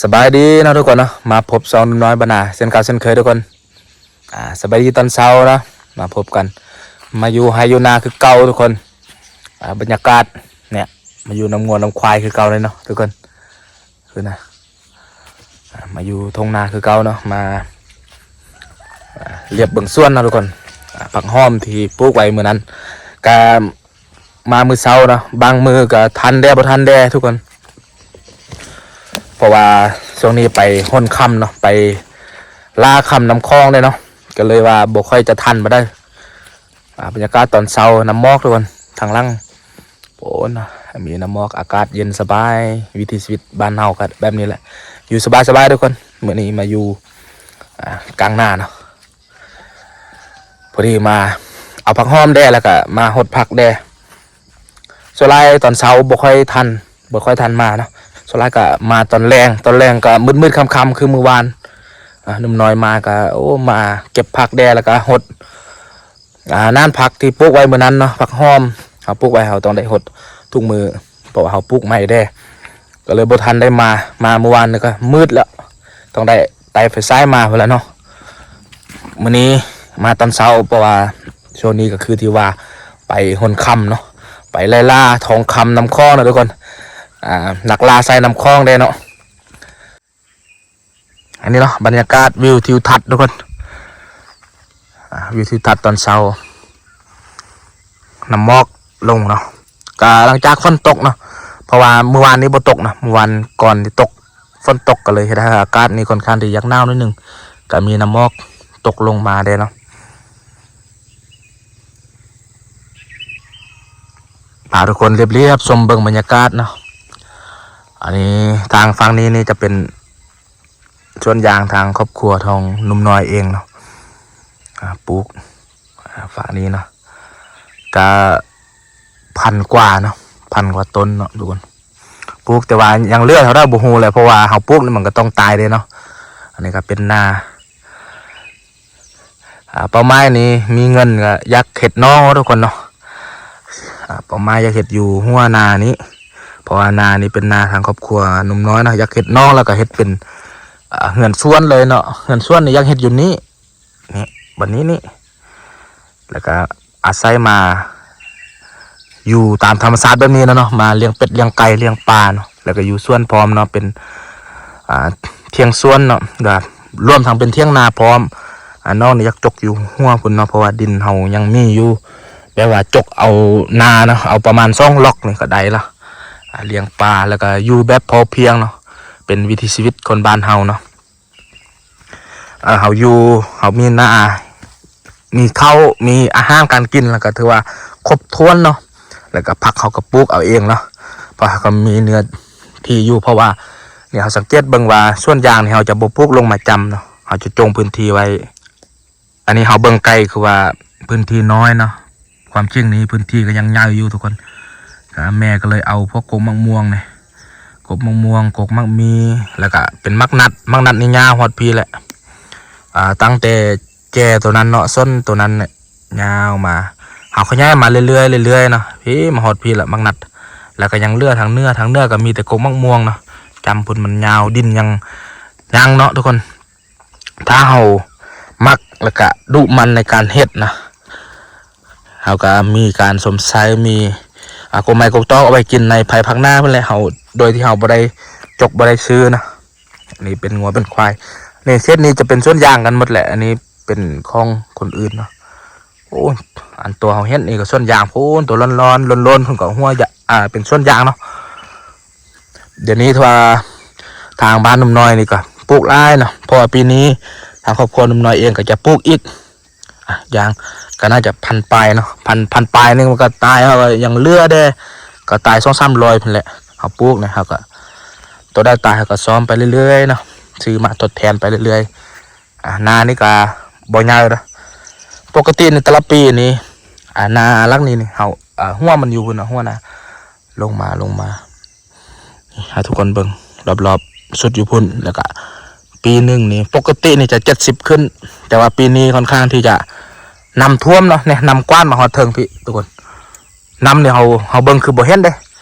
ສະບາຍດີເນາະທຸກຄົນເນາະ ມາພົບຊ່ອງໜຸ່ມນ້ອຍບ້ານນາເຊັ່ນເກົ່າເຊັ່ນເຄີຍທຸກຄົນ. ອ່າ ສະບາຍດີຕອນເຊົ້າເນາະ ມາພົບກັນ ມາຢູ່ໄຮ່ຢູ່ນາຄືເກົ່າທຸກຄົນ. ອ່າ ບັນຍາກາດເນຍ ມາຢູ່ນຳງົວນຳຄວາຍຄືເກົ່າເລີຍເນາະທຸກຄົນ. ຄືນະ ອ່າ ມາຢູ່ທົ່ງນາຄືເກົ່າເນາະ ມາ ອ່າ ລຽບເບິ່ງສວນເນາະທຸກຄົນ. ອ່າ ຜັກຫອມທີ່ປູກໄວ້ມື້ນັ້ນ ກະ ມາມື້ເຊົ້າເນາະ ບາງມື້ກໍທັນແດ່ບໍ່ທັນແດ່ທຸກຄົນ ເພາະວ່າຊ່ວງນີ້ໄປຫົນຄຳເນາະ ໄປລ່າຄຳນຳຂອງເດ້ເນາະ ກໍເລີຍວ່າບໍ່ຄ່ອຍຈະທັນປານໃດ. ອ່າ ບັນຍາກາດຕອນເຊົ້າ ນຳໝອກທຸກຄົນ ທາງຫຼັງ ໂອ້ນະ ມີນຳໝອກ ອາກາດເຢັນສະບາຍ ວິຖີຊີວິດບ້ານເຮົາກໍແບບນີ້ແຫຼະ ຢູ່ສະບາຍໆທຸກຄົນ. ມື້ນີ້ມາຢູ່ ອ່າ ກາງນາເນາະ ພໍດີມາເອົາຜັກຫອມແດ່ ແລ້ວກະມາຫົດຜັກແດ່. ສ່ວນຫຼາຍຕອນເຊົ້າບໍ່ຄ່ອຍທັນ ບໍ່ຄ່ອຍທັນມາເນາະ ສ່ວນຫຼາຍກະມາຕອນແລງ ຕອນແລງກະມືດໆຄ່ຳໆ ຄືມື້ວານ. ອ່າ ໜຸ່ມນ້ອຍມາກະ ໂອ້ ມາເກັບຜັກແດ່ ແລ້ວກະຫົດ ອ່າ ນານຜັກທີ່ປູກໄວ້ມື້ນັ້ນເນາະ ຜັກຫອມ ເຮົາປູກໄວ້ ເຮົາຕ້ອງໄດ້ຫົດທຸກມື້ ເພາະວ່າເຮົາປູກໃໝ່ແດ່ ກໍເລີຍບໍ່ທັນໄດ້ມາ ມາມື້ວານນີ້ກໍມືດແລ້ວ ຕ້ອງໄດ້ໄຕ່ໄຟສາຍມາພຸ້ນແຫຼະເນາະ. ມື້ນີ້ມາຕອນເຊົ້າ ເພາະວ່າຊ່ວງນີ້ກໍຄືທີ່ວ່າໄປຫົນຄຳເນາະ ໄປໄລ່ລ່າທອງຄຳນຳຂອງເນາະທຸກຄົນ. ອ່າ ນັກລ່າສາຍນຳຂອງເດ້ເນາະ. ອັນນີ້ເນາະ ບັນຍາກາດວິວທິວທັດທຸກຄົນ. ອ່າ ວິວທິວທັດຕອນເຊົ້າ ນ້ຳໝອກລົງເນາະ ກະຫຼັງຈາກຝົນຕົກເນາະ ເພາະວ່າມື້ວານນີ້ບໍ່ຕົກນະ ມື້ວານກ່ອນທີ່ຕົກ ຝົນຕົກກໍເລີຍເຮັດໃຫ້ອາກາດນີ້ຄ່ອນຂ້າງທີ່ຢາກໜາວໜ້ອຍໜຶ່ງ ກະມີນ້ຳໝອກຕົກລົງມາແດ່ເນາະ. ພາທຸກຄົນລຽບໆຊົມເບິ່ງບັນຍາກາດເນາະ. ອັນນີ້ທາງຝັ່ງນີ້ນີ້ຈະເປັນ ສວນຢາງທາງຄອບຄົວຂອງໜຸ່ມນ້ອຍເອງເນາະ ອ່າ ປູກ ອ່າ ຟາກນີ້ເນາະ ກະພັນກວ່າເນາະ ພັນກວ່າຕົ້ນເນາະທຸກຄົນ ປູກ ແຕ່ວ່າຍັງເຫຼືອເທົ່າໃດບໍ່ຮູ້ແຫຼະ ເພາະວ່າເຮົາປູກນີ້ມັນກໍຕ້ອງຕາຍເດ້ເນາະ. ອັນນີ້ກໍເປັນນາ ອ່າ ເປົ້າໝາຍນີ້ມີເງິນກໍຢາກເຮັດໜອງເນາະທຸກຄົນເນາະ. ອ່າ ເປົ້າໝາຍຢາກເຮັດຢູ່ຫົວນານີ້ ເພາະວ່ານານີ້ເປັນນາທາງຄອບຄົວໜຸ່ມນ້ອຍເນາະ ຢາກເຮັດໜອງ ແລ້ວກໍເຮັດເປັນ ອ່າ ເຮືອນສວນເລີຍເນາະ. ເຮືອນສວນນີ້ຢາກເຮັດຢູ່ນີ້ ນີ້ ບັດນີ້ນີ້ ແລ້ວກໍອາໄສມາ ຢູ່ຕາມທຳມະຊາດແບບນີ້ແຫຼະເນາະ ມາລ້ຽງເປັດລ້ຽງໄກ່ລ້ຽງປາເນາະ ແລ້ວກໍຢູ່ສວນພ້ອມເນາະ ເປັນ ອ່າ ທ່ຽງສວນເນາະ ລວມທັງເປັນທ່ຽງນາພ້ອມ. ອ່າ ນ້ອງນີ້ຢາກຈົກຢູ່ຫົວພຸ້ນເນາະ ເພາະວ່າດິນເຮົາຍັງມີຢູ່ ແບບວ່າຈົກເອົານາເນາະ ເອົາປະມານສອງລັອກນີ້ກໍໄດ້ລະ. ອ່າ ລ້ຽງປາ ແລ້ວກໍຢູ່ແບບພໍພຽງເນາະ ເປັນວິຖີຊີວິດຄົນບ້ານເຮົາເນາະ. ເອີ ເຮົາຢູ່ ເຮົາມີນາ ມີເຂົ້າ ມີອາຫານການກິນ ແລ້ວກໍຖືວ່າຄົບຖ້ວນເນາະ ແລ້ວກໍຜັກເຮົາກໍປູກເອົາເອງເນາະ ເພາະເຮົາກໍມີເນື້ອທີ່ຢູ່ ເພາະວ່ານີ້ເຮົາສັງເກດເບິ່ງວ່າສວນຢາງນີ້ເຮົາຈະບໍ່ປູກລົງມາຈຳເນາະ ເຮົາຈະຈົ່ງພື້ນທີ່ໄວ້. ອັນນີ້ເຮົາເບິ່ງໄກຄືວ່າພື້ນທີ່ນ້ອຍເນາະ ຄວາມຈິງນີ້ພື້ນທີ່ກໍຍັງໃຫຍ່ຢູ່ທຸກຄົນ. ກໍແມ່ກໍເລີຍເອົາພວກກົກໝາກມ່ວງນີ້ ກົກໝາກມ່ວງ ກົກໝາກມີ ແລ້ວກະເປັນໝາກນັດ ໝາກນັດນີ້ຍາວຮອດພີ້ແຫຼະ. ອ່າ ຕັ້ງແຕ່ແຈໂຕນັ້ນເນາະ ສົ້ນໂຕນັ້ນແຫຼະ ຍາວມາ ເຮົາຂະຫຍາຍມາເລື້ອຍໆ ເລື້ອຍໆເນາະ ພີ້ມາຮອດພີ້ແຫຼະໝາກນັດ. ແລ້ວກະຍັງເຫຼືອທາງເໜືອ ທາງເໜືອກະມີແຕ່ກົກໝາກມ່ວງເນາະ ຈຳພຸ້ນມັນຍາວ ດິນຍັງ ຍັງເນາະທຸກຄົນ. ຖ້າເຮົາມັກ ແລ້ວກະດຸໝັ່ນໃນການເຮັດນະ ເຮົາກະມີການຊົມໃຊ້ ມີ ອ່າ ກົກໄມ້ກົກຕອກເອົາໄວ້ກິນໃນພາຍພາກໜ້າພຸ້ນແຫຼະ ເຮົາ ໂດຍທີ່ເຮົາບໍ່ໄດ້ຈົກບໍ່ໄດ້ຊື້ນະ. ນີ້ເປັນງົວເປັນຄວາຍ ນີ້ເຂດນີ້ຈະເປັນສວນຢາງກັນໝົດແຫຼະ ອັນນີ້ເປັນຂອງຄົນອື່ນເນາະ. ໂອ້ຍ ອັນຕົວເຮົາເຮັດນີ້ກໍສວນຢາງພຸ້ນ ຕົວລ້ອນໆ ໂລນໆ ເພິ່ນກໍຫົວຢາ ອ່າ ເປັນສວນຢາງເນາະ. ດຽວນີ້ຖືວ່າທາງບ້ານໜຸ່ມນ້ອຍນີ້ກໍປູກຫຼາຍເນາະ ເພາະວ່າປີນີ້ທາງຄອບຄົວໜຸ່ມນ້ອຍເອງກໍຈະປູກອີກ ອ່າ ຢາງກໍໜ້າຈະພັນປາຍເນາະ ພັນ ພັນປາຍໜຶ່ງມັນກໍຕາຍ ເຮົາກໍຍັງເຫຼືອແດ່ ກໍຕາຍສອງສາມຮ້ອຍພຸ້ນແຫຼະ. ເຮົາປູກນະ ເຮົາກໍ ຕົວໃດຕາຍເຮົາກໍຊອມໄປເລື້ອຍໆເນາະ ຊື້ມາທົດແທນໄປເລື້ອຍໆ. ອ່າ ນານີ້ກໍບໍ່ໃຫຍ່ເດີ້ ປົກກະຕິໃນແຕ່ລະປີນີ້ ອ່າ ນາຫຼັງນີ້ນີ້ ເຮົາ ອ່າ ຫົວມັນຢູ່ພຸ້ນນະ ຫົວນາ ລົງມາ ລົງມາ ໃຫ້ທຸກຄົນເບິ່ງ ລອບໆ ສຸດຢູ່ພຸ້ນ. ແລ້ວກະປີໜຶ່ງນີ້ ປົກກະຕິນີ້ຈະເຈັດສິບຂຶ້ນ ແຕ່ວ່າປີນີ້ຄ່ອນຂ້າງທີ່ຈະນ້ຳຖ້ວມເນາະ ນີ້ ນ້ຳກວາດມາຮອດເທິງພີ້ທຸກຄົນ. ນ້ຳນີ້ເຮົາ ເຮົາເບິ່ງຄືບໍ່ເຫັນເດ້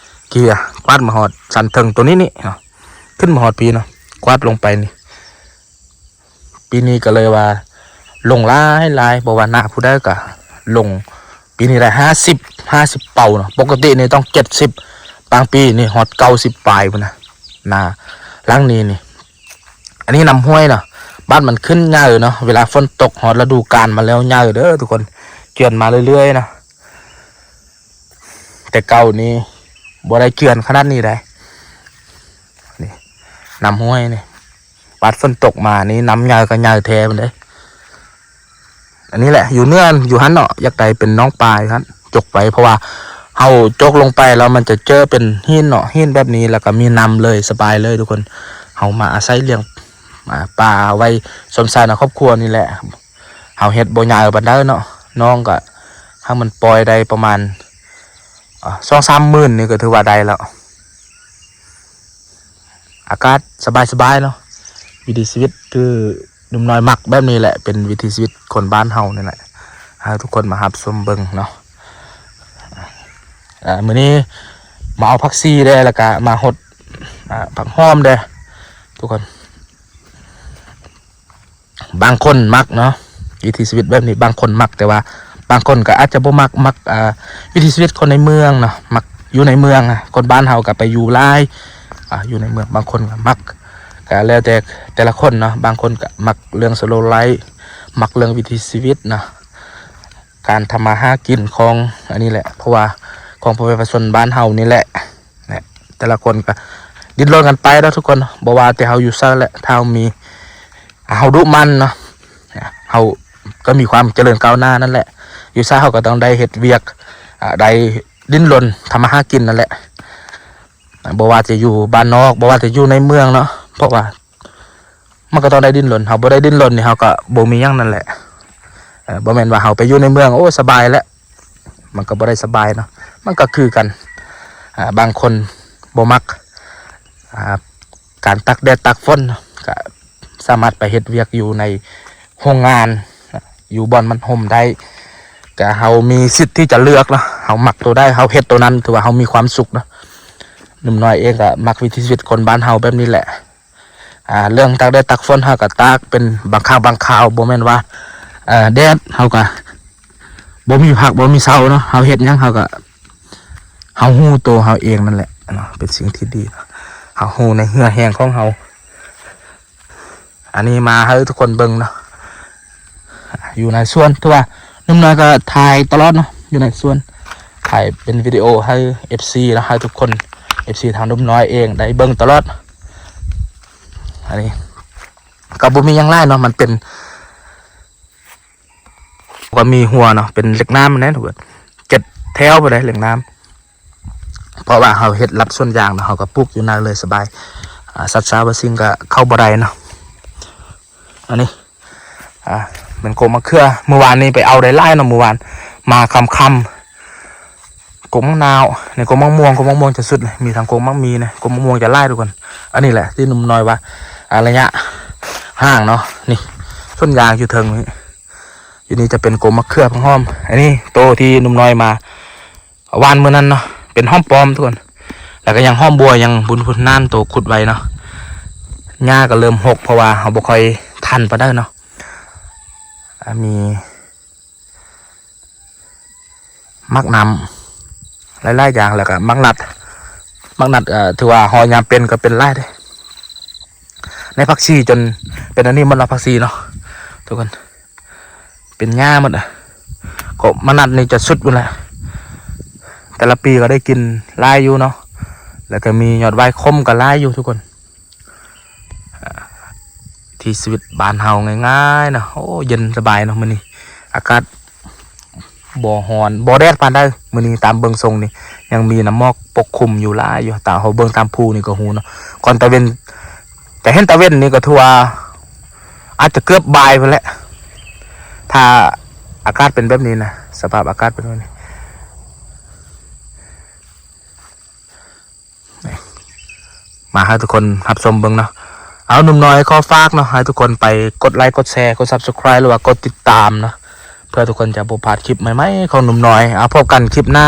ເກຍກວາດມາຮອດຊັ້ນເທິງໂຕນີ້ນີ້ເນາະ ຂຶ້ນມາຮອດພີ້ເນາະ. ກວາດລົງໄປນີ້ ປີນີ້ກໍເລີຍວ່າລົງຫຼາຍໆ ບໍ່ວ່າໜ້າຜູ້ໃດກໍລົງ. ປີນີ້ໄດ້ຫ້າສິບ ຫ້າສິບເປົາເນາະ, ປົກກະຕິນີ້ຕ້ອງເຈັດສິບ ບາງປີນີ້ຮອດເກົ້າສິບປາຍພຸ້ນນະ ນາຫຼັງນີ້ນີ້. ອັນນີ້ນ້ຳຫ້ວຍເນາະ, ບາດມັນຂຶ້ນໃຫຍ່ເນາະ, ເວລາຝົນຕົກຮອດລະດູການມາແລ້ວໃຫຍ່ເດີທຸກຄົນ, ເຈື່ອນມາເລື້ອຍໆເນາະ. ແຕ່ເກົ່ານີ້ບໍ່ໄດ້ເຈື່ອນຂະໜາດນີ້ໃດ໋. ນີ້ ນ້ຳຫ້ວຍນີ້ ບາດຝົນຕົກມານີ້ ນ້ຳໃຫຍ່ກໍໃຫຍ່ແທ້ພຸ້ນເດ້. ອັນນີ້ແຫຼະ ຢູ່ເໜືອ ຢູ່ຫັ້ນເນາະ, ຢາກໄດ້ເປັນໜອງປາຢູ່ຫັ້ນ ຈົກໄປ, ເພາະວ່າເຮົາຈົກລົງໄປແລ້ວມັນຈະເຈີເປັນຫີນເນາະ, ຫີນແບບນີ້ ແລ້ວກໍມີນ້ຳເລີຍ ສະບາຍເລີຍທຸກຄົນ. ເຮົາມາອາໄສລ້ຽງ ອ່າ ປາໄວ້ຊົມໃຊ້ໃນຄອບຄົວນີ້ແຫຼະ. ເຮົາເຮັດບໍ່ຍາວປານໃດເນາະ, ນ້ອງກໍໃຫ້ມັນປ່ອຍໄດ້ປະມານ ອ່າ ສອງສາມໝື່ນນີ້ກໍຖືວ່າໄດ້ແລ້ວ. ອາກາດສະບາຍໆເນາະ, ວິຖີຊີວິດຄືໜຸ່ມນ້ອຍມັກແບບນີ້ແຫຼະ, ເປັນວິຖີຊີວິດຄົນບ້ານເຮົານີ້ແຫຼະ. ໃຫ້ທຸກຄົນມາຮັບຊົມເບິ່ງເນາະ. ອ່າ ມື້ນີ້ມາເອົາຜັກຊີແດ່ ແລ້ວກະມາຫົດ ອ່າ ຜັກຫອມແດ່ທຸກຄົນ. ບາງຄົນມັກເນາະ ວິຖີຊີວິດແບບນີ້, ບາງຄົນມັກ, ແຕ່ວ່າບາງຄົນກໍອາດຈະບໍ່ມັກ, ມັກ ອ່າ ວິຖີຊີວິດຄົນໃນເມືອງເນາະ, ມັກຢູ່ໃນເມືອງ. ຄົນບ້ານເຮົາກໍໄປຢູ່ຫຼາຍ ອ່າ ຢູ່ໃນເມືອງ, ບາງຄົນກໍມັກ, ກໍແລ້ວແຕ່ແຕ່ລະຄົນເນາະ. ບາງຄົນກໍມັກເລື່ອງ slow life ມັກເລື່ອງວິຖີຊີວິດເນາະ, ການທຳມາຫາກິນຂອງອັນນີ້ແຫຼະ, ເພາະວ່າຂອງພໍ່ແມ່ປະຊາຊົນບ້ານເຮົານີ້ແຫຼະ. ແລະ ແຕ່ລະຄົນກໍດີ້ນລົນກັນໄປເນາະທຸກຄົນ, ບໍ່ວ່າແຕ່ເຮົາຢູ່ໃສແຫຼະ, ຖ້າເຮົາມີ ເຮົາດຸໝັ່ນເນາະ, ເຮົາກໍມີຄວາມຈະເລີນກ້າວໜ້ານັ້ນແຫຼະ. ຢູ່ໃສເຮົາກໍຕ້ອງໄດ້ເຮັດວຽກ ອາ ໄດ້ດີ້ນລົນທຳມາຫາກິນນັ້ນແຫຼະ, ບໍ່ວ່າຈະຢູ່ບ້ານນອກ, ບໍ່ວ່າຈະຢູ່ໃນເມືອງເນາະ, ເພາະວ່າມັນກໍຕ້ອງໄດ້ດີ້ນລົນ. ເຮົາບໍ່ໄດ້ດີ້ນລົນນີ້ ເຮົາກໍບໍ່ມີຫຍັງນັ້ນແຫຼະ. ເອີ ບໍ່ແມ່ນວ່າເຮົາໄປຢູ່ໃນເມືອງ ໂອ້ ສະບາຍແຫຼະ, ມັນກໍບໍ່ໄດ້ສະບາຍເນາະ, ມັນກໍຄືກັນ. ອາ ບາງຄົນບໍ່ມັກ ອາ ການຕາກແດດຕາກຝົນເນາະ, ກໍສາມາດໄປເຮັດວຽກຢູ່ໃນໂຮງງານ ຢູ່ບ່ອນມັນຮົ່ມໄດ້. ກໍເຮົາມີສິດທີ່ຈະເລືອກເນາະ, ເຮົາມັກໂຕໃດ ເຮົາເຮັດໂຕນັ້ນ ຖືວ່າເຮົາມີຄວາມສຸກເນາະ. ໜຸ່ມນ້ອຍເອງກໍມັກວິຖີຊີວິດຄົນບ້ານເຮົາແບບນີ້ແຫຼະ. ອ່າ ເລື່ອງຕາກແດດຕາກຝົນ ເຮົາກໍຕາກເປັນບາງຄັ້ງບາງຄາວ, ບໍ່ແມ່ນວ່າ ເອີ ແດດ ເຮົາກໍບໍ່ມີພັກບໍ່ມີເຊົາເນາະ. ເຮົາເຮັດຫຍັງ ເຮົາກໍ ເຮົາຮູ້ໂຕເຮົາເອງນັ້ນແຫຼະເນາະ, ເປັນສິ່ງທີ່ດີເນາະ, ເຮົາຮູ້ໃນເຫື່ອແຮງຂອງເຮົາ. ອັນນີ້ມາໃຫ້ທຸກຄົນເບິ່ງເນາະ, ຢູ່ໃນສວນ, ຖືວ່າໜຸ່ມນ້ອຍກໍຖ່າຍຕະຫຼອດເນາະ, ຢູ່ໃນສວນ ຖ່າຍເປັນວິດີໂອໃຫ້ເອັຟຊີເນາະ, ໃຫ້ທຸກຄົນ ເອັຟຊີ ທາງໜຸ່ມນ້ອຍເອງໄດ້ເບິ່ງຕະຫຼອດ. ອັນນີ້ກໍບໍ່ມີຫຍັງຫຼາຍເນາະ, ມັນເປັນ ກໍມີຮົ້ວເນາະ, ເປັນເຫຼັກໜາມແມ່ນບໍ່ ເຈັດແຖວພຸ້ນໃດ ເຫຼັກໜາມ, ເພາະວ່າເຮົາເຮັດລັດສວນຢາງເນາະ, ເຮົາກໍປູກຢູ່ໃນເລີຍສະບາຍ. ອາ ສັດຊາວາສິ່ງກໍເຂົ້າບໍ່ໄດ້ເນາະ. ອັນນີ້ ອາ ແມ່ນກົກໝາກເຂືອ, ມື້ວານນີ້ໄປເອົາໄດ້ຫຼາຍເນາະ, ມື້ວານມາຄ່ຳໆ. ກົກໝາກນາວ ໃນກົກໝາກມ່ວງ, ກົກໝາກມ່ວງຈະສຸດເລີຍ, ມີທັງກົກໝາກມີນະ, ກົກໝາກມ່ວງຈະຫຼາຍທຸກຄົນ. ອັນນີ້ແຫຼະທີ່ໜຸ່ມນ້ອຍວ່າ ອາ ໄລຍະຫ່າງເນາະ. ນີ້ສວນຢາງຢູ່ເທິງນີ້, ຢູ່ນີ້ຈະເປັນກົກໝາກເຂືອ ຜັກຫອມ. ອັນນີ້ໂຕທີ່ໜຸ່ມນ້ອຍມາຫວ່ານມື້ນັ້ນເນາະ, ເປັນຫອມປ້ອມທຸກຄົນ, ແລ້ວກໍຍັງຫອມບົວ ຍັງບຸນພຸ້ນນັ້ນ ໂຕຂຸດໄວ້ເນາະ. ຫຍ້າກໍເລີ່ມຮົກ ເພາະວ່າເຮົາບໍ່ຄ່ອຍທັນປານໃດເນາະ. ອາ ມີ ໝາກນ້ຳ ຫຼາຍໆຢ່າງ, ແລ້ວກໍໝາກນັດ, ໝາກນັດ ເອີ ຖືວ່າເຮົາຍາມເປັນກໍເປັນຫຼາຍເດ້. ໃນຜັກຊີຈົນເປັນອັນນີ້ໝົດລະ, ຜັກຊີເນາະທຸກຄົນ, ເປັນຫຍ້າໝົດ. ກໍໝາກນັດນີ້ຈະສຸດພຸ້ນແຫຼະ, ແຕ່ລະປີກໍໄດ້ກິນຫຼາຍຢູ່ເນາະ, ແລ້ວກໍມີຍອດຫວາຍຂົມກໍຫຼາຍຢູ່ທຸກຄົນ. ທີ່ຊີວິດບ້ານເຮົາງ່າຍໆເນາະ. ໂອ້ ເຢັນສະບາຍເນາະມື້ນີ້, ອາກາດບໍ່ຮ້ອນບໍ່ແດດປານໃດມື້ນີ້. ຕາມເບິ່ງຊົງນີ້ຍັງມີນ້ຳໝອກປົກຄຸມຢູ່ຫຼາຍຢູ່, ຕາມເຮົາເບິ່ງຕາມພູນີ້ກໍຮູ້ເນາະ. ກ່ອນຕາເວັນ ຈະເຫັນຕາເວັນນີ້ກໍຖືວ່າອາດຈະເກືອບບ່າຍພຸ້ນແຫຼະ, ຖ້າອາກາດເປັນແບບນີ້ນະ, ສະພາບອາກາດເປັນແບບນີ້. ມາໃຫ້ທຸກຄົນຮັບຊົມເບິ່ງເນາະ. ເອົາ ໜຸ່ມນ້ອຍຂໍຝາກເນາະ, ໃຫ້ທຸກຄົນໄປກົດໄລ ກົດແຊ ກົດ Subscribe ຫຼືວ່າກົດຕິດຕາມເນາະ, ເພື່ອທຸກຄົນຈະບໍ່ພາດຄລິບໃໝ່ໆຂອງໜຸ່ມນ້ອຍ. ເອົາ ພົບກັນຄລິບໜ້າ.